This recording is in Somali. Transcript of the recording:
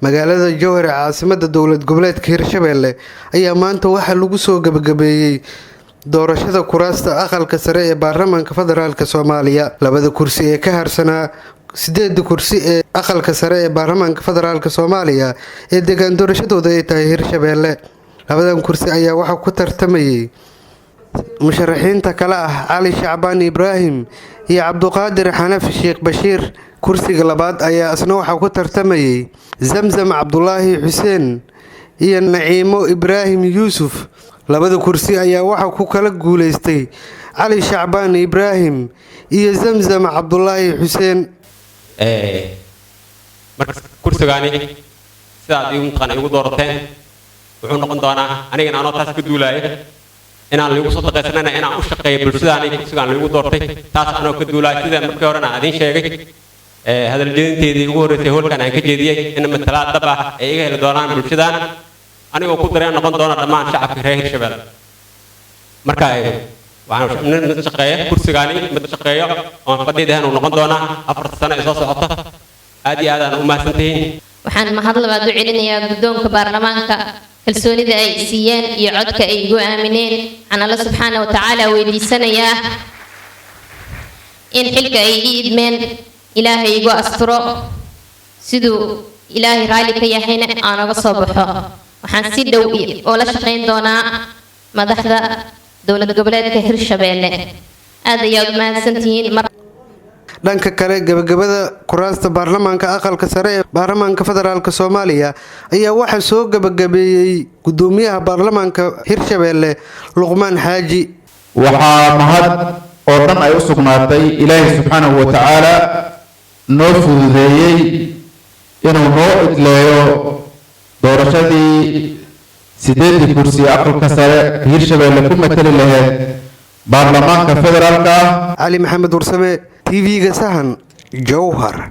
Magaalada Jowhar ee caasimada dowlad goboleedka Hirshabelle ayaa maanta waxaa lagu soo gabagabeeyey doorashada kuraasta Aqalka Sare ee Baarlamaanka Federaalk Soomaaliya. Labada kursi ee ka harsanaa sideeda kursi ee Aqalka Sare ee Baarlamaanka Federaalk Soomaaliya ee deegaan doorashadooda ay tahay Hirshabelle, labadan kursi ayaa waxaa ku tartamayay musharaxiinta kale ah Cali Shacbaan Ibraahim iyo Cabduqaadir Xanafi Sheekh Bashiir. Kursiga labaad ayaa isna waxaa ku tartamayay Zamzam Cabdulaahi Xuseen iyo Naciimo Ibraahim Yuusuf. Labada kursi ayaa waxaa ku kala guuleystay Cali Shacbaan Ibraahim iyo Zamzam Cabdulaahi Xuseen. Marka kursigaani sidaad igu mataqaana igu doorateen wuxuu noqon doonaa anigana anoo taas ka duulaaya inaan liigu soo daqaysanana inaan u shaqeeyo bulshadaani kursigaan liigu doortay, taas anoo ka duulaaya sida markii horena aan idiin sheegay hadal jeedinteedii ugu horreysay hoolkan aan ka jeediyey in matalaad dhab ah ay iga heli doonaan bulshadaan, anigoo ku dareen noqon doona dhammaan shacabka reer Hirshabelle. Marka waxaan mid shaqeeya kursigaani mid shaqeeyo oon fadhiid ahayn uu noqon doonaa 4ta sano ee soo socota. Aad iyo aad aan u mahadsantihiin. Waxaan mahad labaad u celinayaa guddoonka baarlamaanka kalsoonida ay siiyeen iyo codka ay igu aamineen. Waxaan Alla subxaana wa tacaala weydiisanayaa in xilka ay ii idmeen Ilaahay igu asturo, siduu Ilaahay raalli ka yahayna aan oga soo baxo. Waxaan si dhow oo la shaqayn doonaa madaxda dowlad goboleedka Hirshabeelle. Aad ayaad u mahadsantihiin mar. Dhanka kale, gabagabada kuraasta baarlamaanka Aqalka Sare ee Baarlamaanka Federaalk Soomaaliya ayaa waxaa soo gabagabeeyey gudoomiyaha baarlamaanka Hirshabelle, Luqmaan Xaaji. Waxaa mahad oo dhan ay u sugnaatay Ilaahay subxaanahu wa tacaala noo fududeeyey inuu noo idleeyo doorashadii sideedii kursi Aqalka Sare Hirshabelle ku matali lahayd baarlamaanka federaalka ah. Cali Maxamed Warsame, TV-ga Sahan, Jowhar.